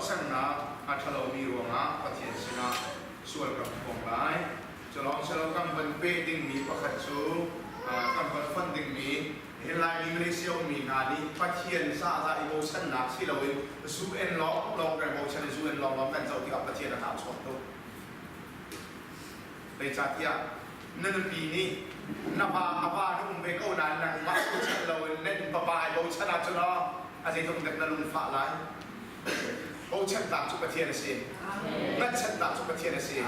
tuahsernak a ṭhalomi ruangah Pathian sinah sual kan phuang lai. Culawng silo kan van peh dingmi pakhat cu kan van fonh dingmi hi Laimi Malaysia ummi hna nih Pathian zahzah i bochannak si loin zu en lawng lawng kan bochan i zu en lawng lawng kan zoh tikah Pathian a hau chuak tuk. Zeicahtiah na nupi nih na pa a pa na um ve ko nain nangmah bochan loin nan papa ai bochan ahcun a zeitluk dek na lungfah lai. Bochannak cu Pathian a si. Hngatchannak cu Pathian a si.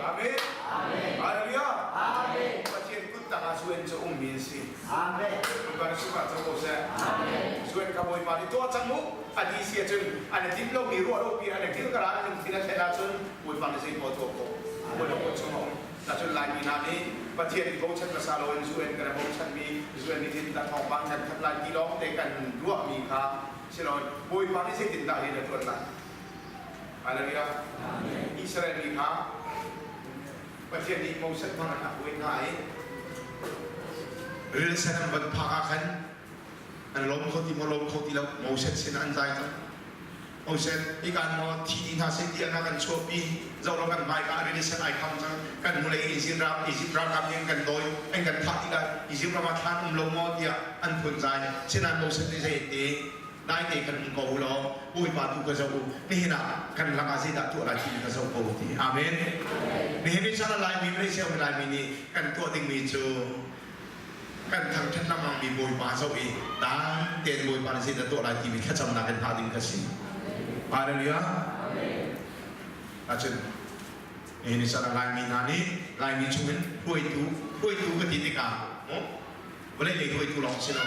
Amen. Hallelujah. Pathian kut tangah UN cu ummi an si. Amen. Kan sungah co ko seh. UN ka Bawipa nih tuah cang mu. A di si ahcun an i timh lomi ruah lo pi an i til kara an lungthin a thlen ahcun Bawipa nih zei paoh tuah ko. Bawipa kut chung a um. Ahcun Laimi hna nih Pathian i bochan hmasa loin UN kan i bochanmi UN nih hin thawngpang kan thanh lai ti lawng te kan ruahmi kha Siloin Bawipa nih zeitindah rian a ṭuan lai? Hallelujah. Israel mi kha Pathian nih Moses hmang in a hruai hna i Ril sen an van phak ah khan an lawm kho ti maw lawm kho ti lo Moses sin an zai cang. Moses hikan maw thi dih hna seh tiah na kan chuahpi zoh lo kan hmaika rili sen ai kham cang kan hnulei Egypt ram Egypt ralkap nih an kan dawi an kan thah tikah Egypt ram ah thlan um lo maw tiah an phunzai sinain Moses nih zei ti dai te kan um ko u law Bawipa tu ka zoh u nihin ah kan lakah zeidah tuah lai timi ka zoh ko ti amen nihin ni caan Laimi Malaysia um Laimi nih kan tuah dingmi cu kan thangṭhat lengmangmi Bawipa zoh i dai tein Bawipa nih zeidah tuah lai timi thlacamnak in hngah ding ka si. Hallelujah. Ahcun nihin ni caan ah Laimi hna nih Laimi chungin hruaitu hruaitu ka ti tikah vawlei lei hruaitu lawng si lo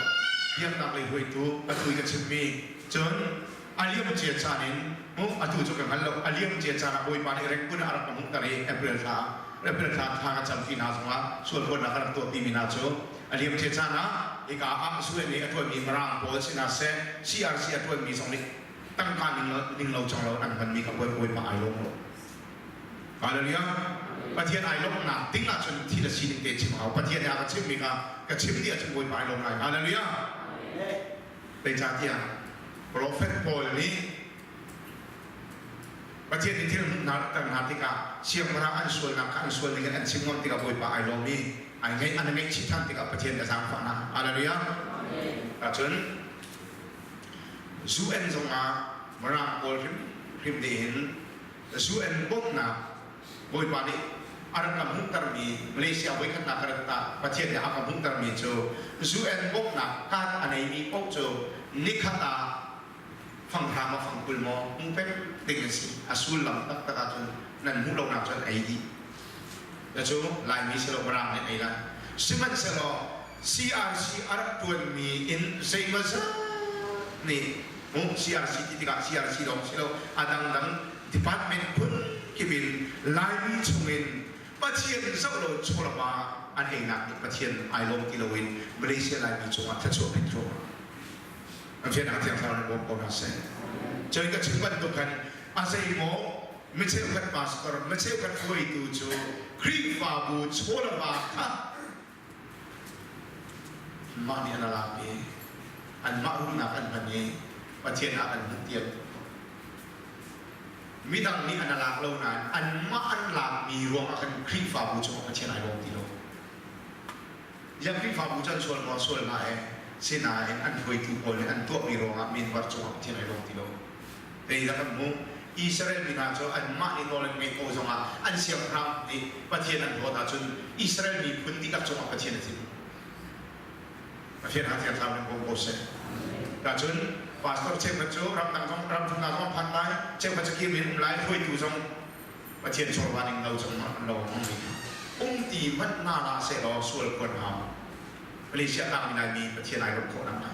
biaknak lei hruaitu atu i ka chimmi cun a liam cia caan in atu cu ka hngal lo a liam cia caan ah Bawipa nih Rangoon ah a rak ka hmuhter i April thla April thla thla ka cam ti hna zongah sualphuannak ka rak tuahpi mi hna cu a liam cia caan ah hika ah UN nih a ṭuanmi Mirang pawl si hna seh CRC a ṭuanmi zong nih tangka ning lo ning lo cang lo an hmanmi kha Bawipa ai lawm lo Hallelujah Pathian ai lawmhnak ding ahcun thil a sining te chim hau Pathian nih a ka chimmi kha ka chim dih ahcun Bawipa ai lawm lai Hallelujah Zeicahtiah profet pawl nih Pathian nih thil hmuhnak ter hna tikah siangpahrang an sualnak kha an sual ning in an chim ngam tikah Bawipa ai lawm i ai ngaih an ngaihchih ṭhan tikah Pathian nih a zaangfah hna. Hallelujah. Ahcun UN zongah Mirang pawl hrimhrim nih hin UN bawmhnak Bawipa nih a rak ka hmuhtermi Malaysia voikhatnak ka rat ah Pathian nih a ka hmuhtermi cu UN bawmhnak card a neimi paoh cu nikhat ah fanghra maw fangkul maw hmu peng ding an si. A sullam taktak ahcun nan hmuh lonak cun ei dih. Cu Laimi si lo Mirang nih ei lai. Sihmanhsehlaw CRC a rak ṭuanmi in zeimawzat nih CRC ti tikah CRC lawng si lo a dangdang department phun kip in Laimi chungin Pathian zoh lo chawlama an einak nih Pathian ai lawm ti loin Malaysia Laimi cungah thluachuah pek thluahmah. An fiannak Thiang Thlarau nih bawm ko hna seh. Cun ka chim bantuk khan a zeimaw mi cheukhat pastor, mi cheukhat hruaitu cu Khrihfabu chawlama kha Mah nih an lak i anmah rumnak an hman i Pathian ah an hmuh tiang midang nih an lak lo nain anmah an lakmi ruangah khan Khrihfabu cungah Pathian ai lawm ti lo. Yang Khrihfabu cu an sual maw sual hlah e sinain an hruaitu pawl nih an tuahmi ruangah minbar cungah Pathian ai lawm ti lo. Zeidah kan hmuh? Israel mi hna cu anmah nih nawl an ngeih ko zongah an siangpahrang nih Pathian an hlawt ahcun Israel miphun dihlak cungah Pathian a thin. Pathian ha thiang thlarau nih bawm ko seh. Cun pastor cheukhat cu ramdang zong ramthumnak zong phan lai, cheukhat cu kir in um lai, hruaitu zong Pathian chawlva ning lo zong an lo hmang mi um ti hmanh hna hlah sehlaw sual phuan hau. Malaysia tangmi Laimi Pathian ai lawmh khawh nakhnga.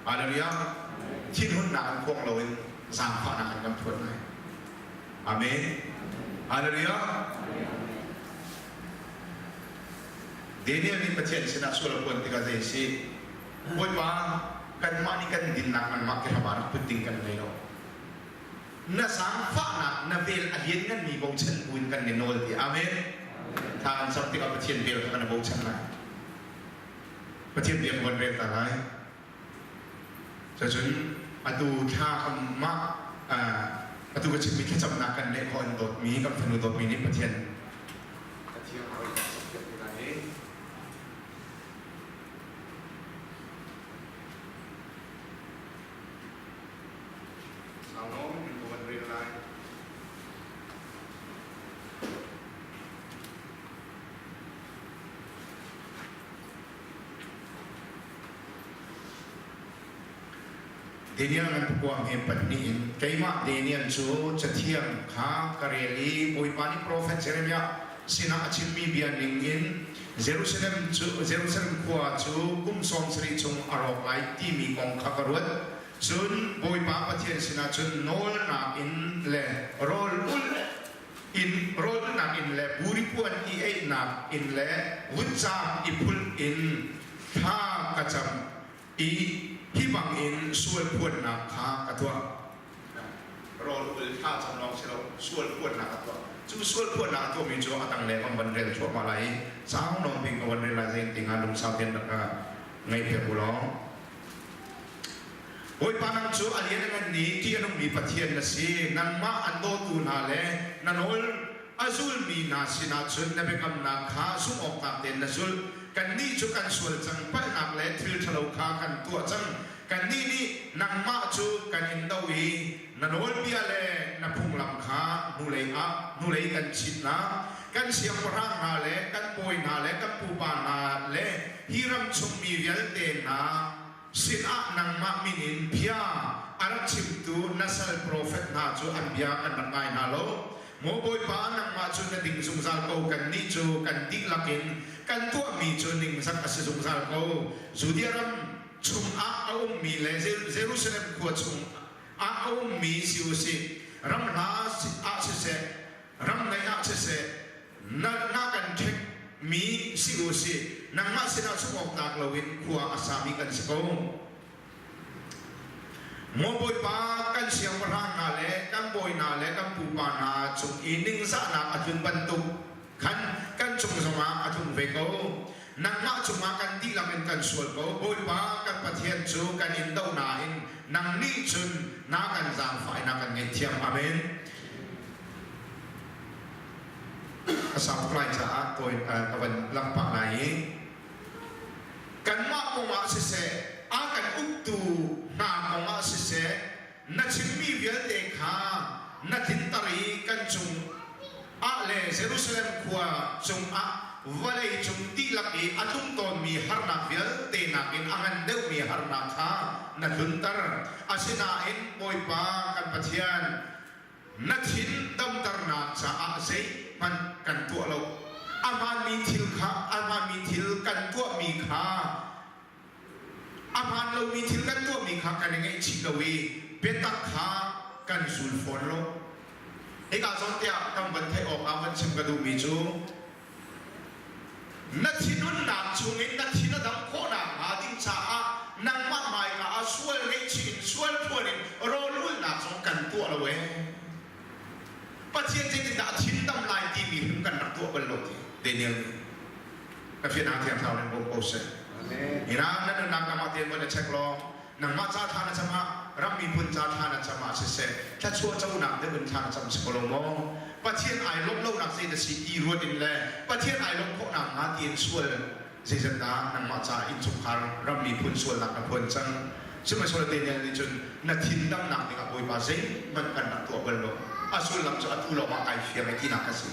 Hallelujah. Thinhunnak in phuang loin zaangfahnak in kan phuan lai. Amen. Hallelujah. Daniel nih Pathian sinah sual a phuan tikah zei a si? Bawipa, kanmah nih kan dinnak nangmah ke hram ah rak put ding kan ngei lo. Na zaangfahnak na vel a liannganmi bochan buin kan ni nawl ti. Amen. Thla kan cam tikah Pathian vel kha kan i bochan lai. Pathian bia ka von rel ta lai. Cucun atu thla kan mah. Atu ka chimmi thlacamnak kan leh khawh in dawtmi kan fanu dawtmi nih Pathian Pathian hawi kan cawnpiak te lai i sau nawn in ka van rel lai. Daniel ngan pakuang he pahnih in keimah Daniel cu cathiang kha ka rel i Bawipa nih profet Jeremiah sinah a chimmi bia ning in Jerusalem cu Jerusalem khua cu kum sawm sarih chung a rawk lai timi kong kha ka ruat. Cun Bawipa Pathian sinah cun nawlnak in le rawl ulh in rawlnak in le buri puan i einak in le vutcaam i phulh in thla ka cam i hi bangin sual phuannak kha ka tuah. Rawl ul thla cam lawng si lo, sual phuannak a tuah. Cu sual phuannak a tuahmi cu a tang le kan van rel thluahmah lai i sau nawn pin ka van rel lai zei tingah lungsau tein rak ka ngaihpiak u law. Bawipa nang cu a lian a ngan i ṭih a nungmi Pathian na si. Nangmah an dawtu hna le na nawl a zulmi hna sinah cun na biakamnak kha zumh awktlak tein na zulh. Kannih cu kan sual cang, palhnak le thil ṭhalo kha kan tuah cang. Kannih nih nangmah cu kan in doh i na nawlbia le na phunglam kha hnulei ah hnulei kan chit hna. Kan siangpahrang hna le kan bawi hna le kan pupa hna le hi ram chungmi vialte hna sinah nangmah min in bia a rak chimtu na sal profet hna cu an bia kan rak ngai hna lo. Maw Bawipa, nangmah cu na ding zungzal ko, kannih cu kan dihlak in kan tuahmi cu ningzak a si zungzal ko. Judea ram chungah a ummi le Jerusalem khua chung ah a ummi si u sih, ram hla ah siseh, ram naih ah siseh, na, na kan ṭhek mi si u sih, nangmah sinah sungh awk tlak loin khua a sami kan si ko. Maw Bawipa, kan siangpahrang hna le kan bawi hna le kan pupa hna cung i ningzahnak a tlun bantuk khan kan cung zongah a tlung ve ko. Nangmah cungah kan dihlak in kan sual ko. Bawipa kan Pathian cu kan in do nain nang nih cun na kan zaangfah i na kan ngaihthiam. Amen. A sau tuk lai caah tawi ka van langh pah lai i kanmah kongah siseh a kan uktu hna kongah siseh na chimmi vialte kha na tlinter i kan cung ah le Jerusalem khua cungah vawlei cung dihlak i a tlung tawnmi harnak vialte nakin a ngan deuhmi harnak kha na tlunter. Asinain Bawipa kan Pathian Na thin damternak caah zeihmanh kan tuah lo. A hmaanmi thil kha a hmaanmi thil kan tuahmi kha a hmaan lomi thil kan tuahmi kha kan i ngaihchih lo i biatak kha kan zul fawn lo. Hika zawn tiah kan van theih awk ah van chim ka duhmi cu Na thinunnak chungin na thin a dam khawh nakhnga ding caah nangmah hmaika ah sual ngaihchih in sual phuan in rawlulnak zong kan tuah lo ee. Pathian zeitindah a thin dam lai timi hrim kan rak tuah bal lo ti Daniel nih. Ka fianah thiang thlarau in bawm ko seh. Ina na nunnak nangmah tein von i check law nangmah ca thla na cam ah ram miphun ca thla na cam ah siseh thluachuah conak deuh in thla na cam si ko lo maw Pathian ai lawmh lonak zei na si ti ruat in le Pathian ai lawmh khawh nakhnga tiin sual zeizat dah nangmah ca innchungkhar ram miphun sualnak na phuan cang sihmanhsehlaw Daniel nih cun na thin damnak dingah Bawipa zeihmanh kan rak tuah bal lo a sullam cu atu lawngah kai fiang ai tinak a si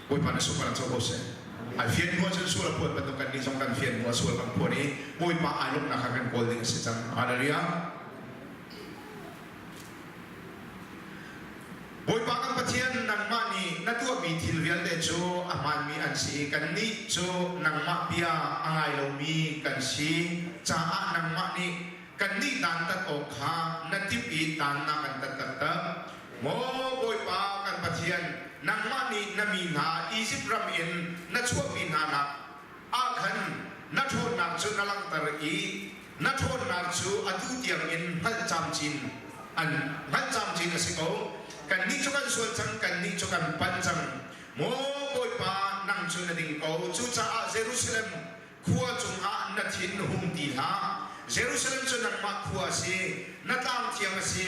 Bawipa na sungah co ko seh. Ai fian hnu ahcun sual a phuan bantuk kan nih zong kan fian hnu ah sual kan phuan i Bawipa ai lawmhnak kha kan kawl ding a si cang. Hallelujah. Bawipa kan Pathian nangmah nih na tuahmi thil vialte cu a hmaanmi an si i kannih cu nangmah bia a ngai lomi kan si caah nangmah nih kannih dantat awk kha na timh i dan na kan tat taktak. Maw Bawipa kan Pathian, nangmah nih na mi hna Izipt ram in na chuahpi hna nak ah khan na ṭhawnnak cu na langhter i na ṭhawnnak cu atu tiangin hngalh camcin an hngalh camcin a si ko. Kannih cu kan sual cang, kannih cu kan palh cang. Maw Bawipa, nang cu na ding ko. Cucaah Jerusalem khua cungah na thin hung ti hlah. Jerusalem cu nangmah khua a si, na tlang thiang a si.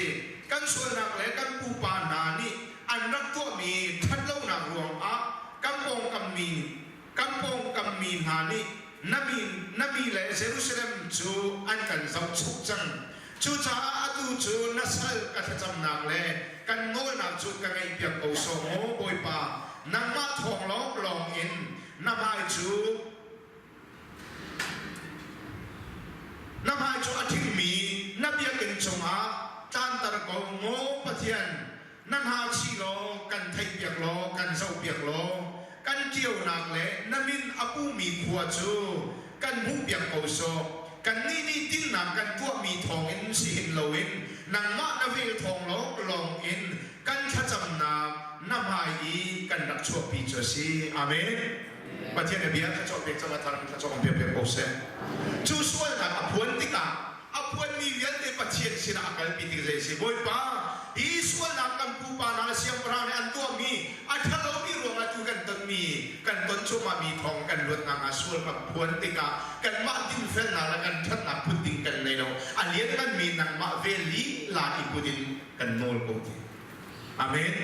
Kan sualnak le kan pupa hna nih an rak tuahmi ṭhatlonak ruangah kan pawngkam mi kan pawngkam mi hna nih na mi na mi le Jerusalem cu an kan zohchuk cang. Cucaah atu cu na sal ka thlacamnak le kan nawlnak cu ka ngaihpiak ko sawh maw Bawipa, nangmah thawng lawnglawng in na hmai cu na hmai cu a ṭhingmi na biakinn cungah tlanter ko maw Pathian. Na hna chih law kan theihpiak law kan zohpiak law kan ṭionak le na min a pumi khua cu kan hmuhpiak ko sawh. Kannih nih dinnak kan tuahmi thawngin si hin loin nangmah na vel thawng lawnglawng in kan thlacamnak na hmai i kan rak chuahpi cu a si. Amen. Pathian na bia thluachuah pek cang a thar in thluachuah kan pek ko seh. Cu sualnak a phuan tikah a phuanmi vialte Pathian sinah a kalpi tik zei si Bawipa hi sualnak kan pupa hna le siangpahrang nih an tuahmi a ṭhalomi ruangah tu kan tonmi kan ton cuahmahmi thawng kan luat nakhnga sual kan phuan tikah kanmah dinfelnak le kan ṭhatnak phut ding kan nei lo a liannganmi nangmah vel lila i put in kan nawl ko ti Amen.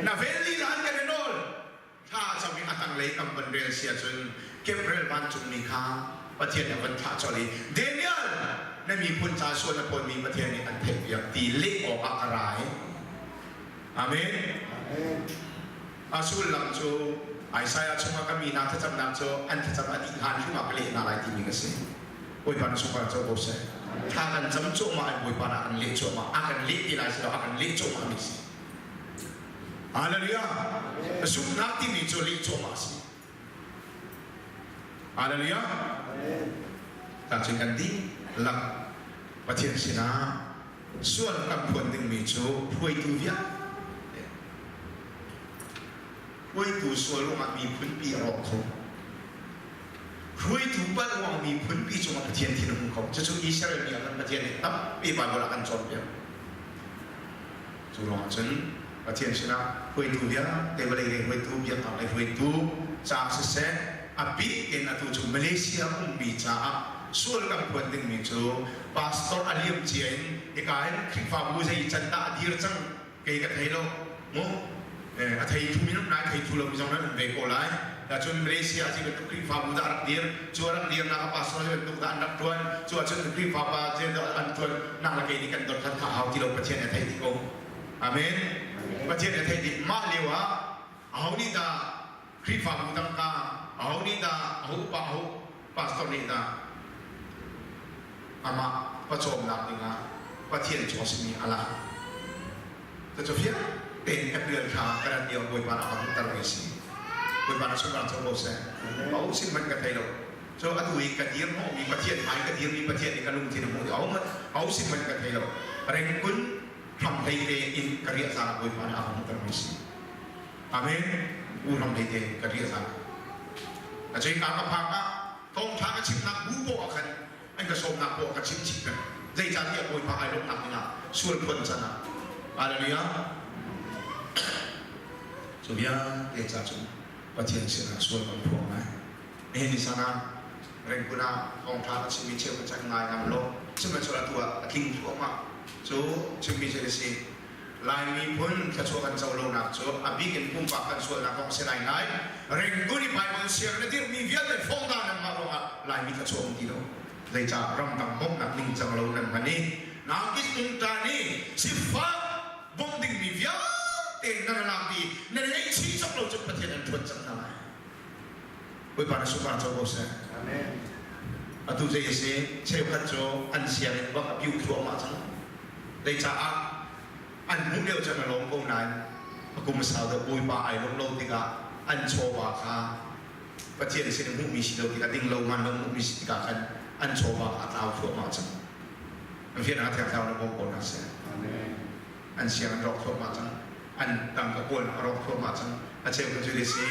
Na vel lila in kan i nawl Thla a cam i a tanglei kan van rel si ahcun Gabriel vancungmi kha Pathian nih a van thlah colh i Daniel na miphun ca sual na phuanmi Pathian nih an theihpiak ti leh awkah ka ra i Amen. A sullam cu Isaiah chungah ka mi hna thlacamnak cu an thlacam a dih hlan hrim ah ka leh hna lai timi ka si. Bawipa na sungkar co ko seh. Thla kan cam cuahmah i Bawipa nih a kan leh cuahmah. A kan leh ti lai si lo, a kan leh cuahmah mi si. Hallelujah. Zumhnak timi cu lih cuahmah a si. Hallelujah. Tah cun kan dihlak Pathian sinah sual kan phuan dingmi cu hruaitu vialte hruaitu sual ruangah miphunpi a rawk kho. Hruaitu palh ruang miphunpi cungah Pathian thin a hung kho. Cucu Israel mi ah khan Pathian nih tampi Bible ah kan cawnpiak. Cu ruangah cun Pathian sinah hruaitu vialte vawlei lei hruaitu, biaknak lei hruaitu ca siseh, a bik in atu cu Malaysia ummi caah sual kan phuan dingmi cu pastor a liam cia in hika hin Khrihfabu zei can dah a dir cang kei ka thei lo mu a thei thu minung nai thei thu lo mi zong nan um ve ko lai cun Malaysia a bantuk Khrihfabu dah a rak dir cu a rak dirnak a pastor zei bantuk dah an rak tuan cu ahcun Khrihfa pa zei dah an tuan nak le kei nih kan dot kha hau ti lo Pathian a theih dih ko Amen Pathian a theih dih mah lio ah aho nih dah Khrihfabu tangka aho nih dah aho upa aho pastor nih dah amah pawcawmnak dingah Pathian chaw simi a lak Cucu fiang tein April thla ka rat lio Bawipa nih a ka hmuhter mi a si. Bawipa nih sunparnak co ko seh. A um sin hmanh ka thei lo. Cu atu i ka dir hnawhmi Pathian hmai ka dirmi Pathian nih ka lungthin a hmuh i a um sin hmanh ka thei lo. Rengkun hramhlei te in ka riah zan ah Bawipa nih a ka hmuhter mi a si. Amen. U hramhlei te in ka riah zan. A cui ka ka phak ah thawngtha ka chimnak bu poah khan an ka sawmnak poah ka chim chih peng zeicahtiah Bawipa ai lawmhnak dingah sual phuan can ah Hallelujah cu vialte ca cun Pathian sinah sual kan phuang lai nihin ni san ah Rengkun ah thawngtha ka chimmi cheu ka can ngai ngam lo sihmanhsehlaw atu ah a tling thluahmah cu chimmi cu a si Lai miphun thluachuah kan co lonak cu a bik in pumpak kan sualnak kong si lai ngai. Ringkun i Bible siang na dirhmi vialte fongda nanmah ruangah Laimi thluachuah um ti lo. Zeicah ramdang bawmhnak ningcang lo nan hman i nangkis ungta nih sifak bawmh dingmi vialte nan lak i nan ngaihchih cawk lo cun Pathian an ṭhuat cang hna lai. Bawipa na sungkar co ko seh. Amen. Atu zei a si cheukhat cu an sianginn bak a piu thluahmah cang. Zeicaah an hmuh lio cun a lawm ko nain a kum a sau deuh Bawipa ai lawmh lo tikah an chawva kha Pathian sin i hmuhmi si lo tikah ding lo ngan lo hmuhmi si tikah khan an chawva kha a tlau thluahmah cang. An fiannak thiang thlarau na bawm ko hna seh. Amen. An siang an rawk thluahmah cang. An tangka kawlnak a rawk thluahmah cang. A cheu cu cu si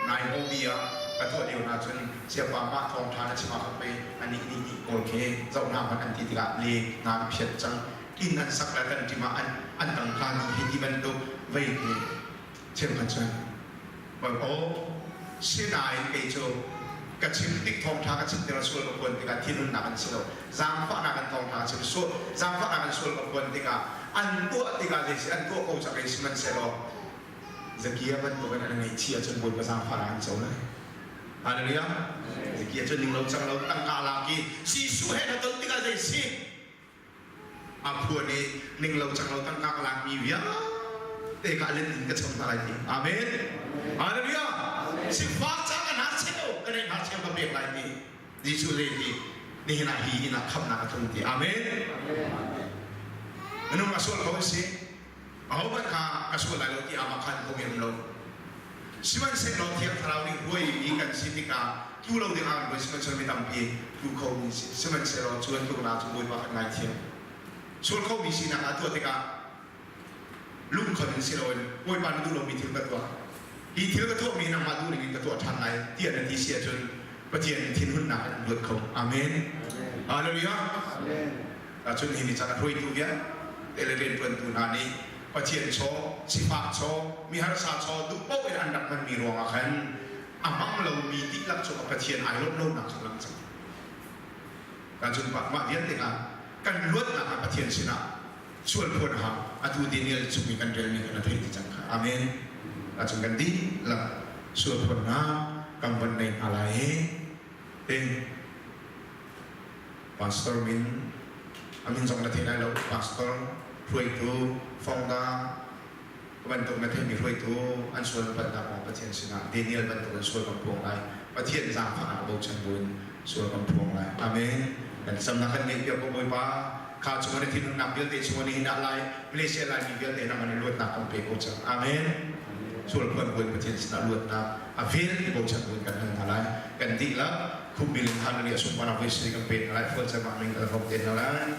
nai hawbi ah ka tuah lio hna cun siapa mah thawngṭha na chim ah khan pei anih nih nih kawl khi zoh hna hmanh an ti tikah le hna an phiat cang inn an sak le kan ṭim ah an an tangka nih hi ti bantuk vei khi cheukhat cun aw sinain kei cu ka chim tik thawngṭha ka chim tikah sual ka phuan tikah thinhunnak an si lo zaangfahnak. thawngtha chim sual zaangfahnak an sual ka phuan tikah an tuah tikah zei an tuah ko cang i sihmanhsehlaw Zakia bantukin an ngaihchih ahcun Bawipa zaangfahnak an co lai. Hallelujah. Zakia cu ning lo cang lo tangka lak i Jesuh he na ton tikah zei si? A phuan i ning lo cang lo tangka ka lakmi vialte ka let in ka cham hna lai ti. Amen. Hallelujah. Sifak ca kan har cheu kan ei har cheu ka pek lai ti. Jesuh zei ti nihin ah hi inn ah khamnak a tlung ti. Amen. Minung a sual ko si. Ahohmanh kha ka sual lai lo ti amakhan ko mi um lo. Sihmanhsehlaw Thiang Thlarau nih hruaimi kan si tikah tlu lo ding ah kan hruai sihmanhsehlaw mi tampi tlu khomi si. Sihmanhsehlaw cu an tluknak cu Bawipa kan ngaithiam. Sual khomi sinak ah tuah tikah lungkhon in si loin Bawipa na duh lomi thil ka tuah. Hi thil ka tuahmi hi nangmah duh ning in ka tuah ṭhan lai tiah na ti si ahcun Pathian thinhunnak in an luat kho. Amen. Hallelujah. Cun hi ni caan hruaitu vialte le rianṭuantu hna nih Pathian chaw, sifak chaw, miharsa chaw duh paoh in an rak hmanmi ruangah khan a hmang lomi dihlak cungah Pathian ai lawmh lonak cu a lang cang. Cun mah vialte kha kan luatnak ah Pathian sinah sual phuan a hau. Atu Daniel chung i kan relmi kan theih ti cang kha. Amen. Cun kan dihlak sual phuannak kan von nei hna lai i Pastor min a min zong na thei lai lo. Pastor hruaitu Fongda bantuk na theimi hruaitu an sual palhnak kong Pathian sinah Daniel bantuk in sual kan phuang lai. Pathian zaangfahnak bochan buin sual kan phuang lai. Amen. Kan samnak kan ngeih piak ko Bawipa. Kha chung an i thinhunnak vialte chung an i hin ah lai Malaysia Laimi vialte nang an i luatnak kan pe ko cang. Amen. Sual phuan buin Pathian sinah luatnak a vel i bochan buin kan hal hna lai. Kan dihlak khumbil in hallelujah sunparnak voi sui kan pe hna lai. Fual cemah min kan hrawm te hna lai.